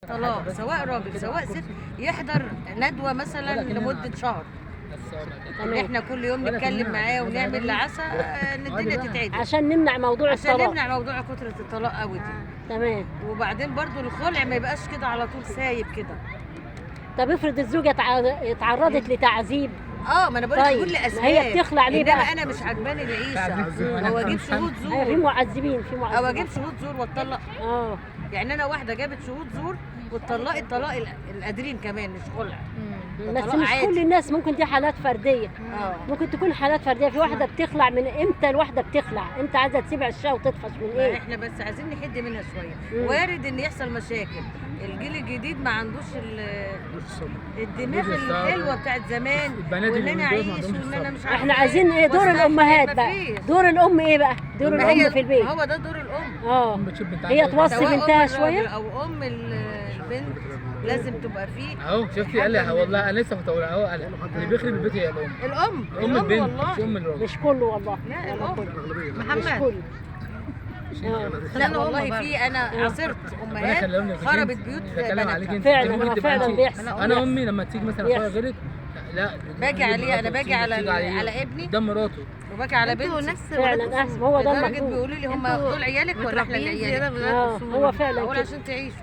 طلاق سواء راجل سواء ست يحضر ندوه مثلا لمدة شهر، ان احنا كل يوم نتكلم معاه ونعمل لعسى ان الدنيا تتعدل، عشان نمنع موضوع عشان الطلاق، نمنع موضوع كتره الطلاق قوي دي. تمام. وبعدين برضو الخلع ما يبقاش كده على طول سايب كده. طب افرض الزوجة اتعرضت لتعذيب. ما انا بقول لك طيب، كل اسباب. ما هي بتخلع ليه انما بقى؟ انا مش عجباني العيشة، او اجيب شهود زور. ايوه في معذبين، في معذبين. او اجيب شهود زور واتطلق. يعني انا واحدة جابت شهود زور واتطلقت طلاق القادرين كمان، مش خلع. بس مش عادي. كل الناس، ممكن دي حالات فردية. ممكن تكون حالات فردية. في واحدة بتخلع من امتى؟ الواحدة بتخلع امتى؟ عايزه تسيب عشها وتطفش من ايه؟ احنا بس عايزين نحد منها شوية. وارد ان يحصل مشاكل. الجيل الجديد ما عندوش الدماغ الحلوة بتاعت زمان، وان انا اعيش وان انا مش عارفه. احنا عايزين ايه دور الامهات بقى؟ دور الام ايه بقى؟ دور الام في البيت. هو ده دور الام. هي توصي بنتها شوية، او ام البنت لازم تبقى فيه. اهو شفتي قال لي والله انا لسه كنت اقول اهو، قال اللي بيخرب البيت هي الام. الام البنت، مش ام الراجل. مش كله والله. لا الام محمد مش كله. لا والله في انا عاصرت امهات خربت بيوت بناتها. فعلا فعلا بيحصل. انا امي لما تيجي مثلا اخويا غلط، لا باجي عليه، انا باجي على ابني قدام مراته، وباجي على بنتي. فعلا احسن، هو ده المفروض. بيقولوا لي هم دول عيالك ولا احنا اللي عيالك؟ هو فعلا كده عشان تعيشوا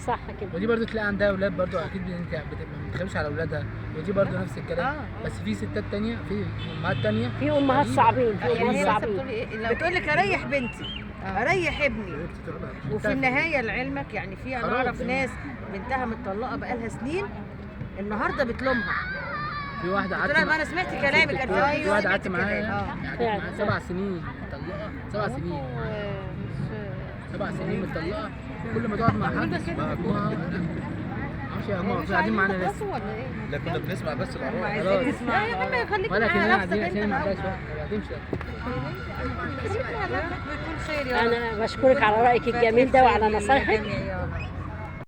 صح كده. ودي برضو تلاقي عندها اولاد برضو اكيد، انت ما بتخافش على اولادها، ودي برضو نفس الكلام. بس في ستات تانية، في امهات تانية، في امهات صعبين، في امهات صعبين. بتقول لك اريح بنتي، اريح ابني، وفي النهاية لعلمك يعني في انا اعرف ناس بنتها متطلقه بقالها سنين، النهارده بتلومها. في واحدة قعدت، انا سمعت كلامك. في واحدة قعدت معاها 7 سنين متطلقه، 7 سنين، 7 سنين متطلقه. كل ما تقعد مع حد معرفش يا ماما قاعدين معانا لسه. لا كنا بنسمع بس الاراء. عايزين نسمع. يا عم خليك ولا مع كنا نفسك قاعدين انت عشان ما الأول. عندهاش وقت، ما هتمشي. بيكون خير يا رب. انا بشكرك على رايك الجميل ده وعلى نصايحك. يا رب.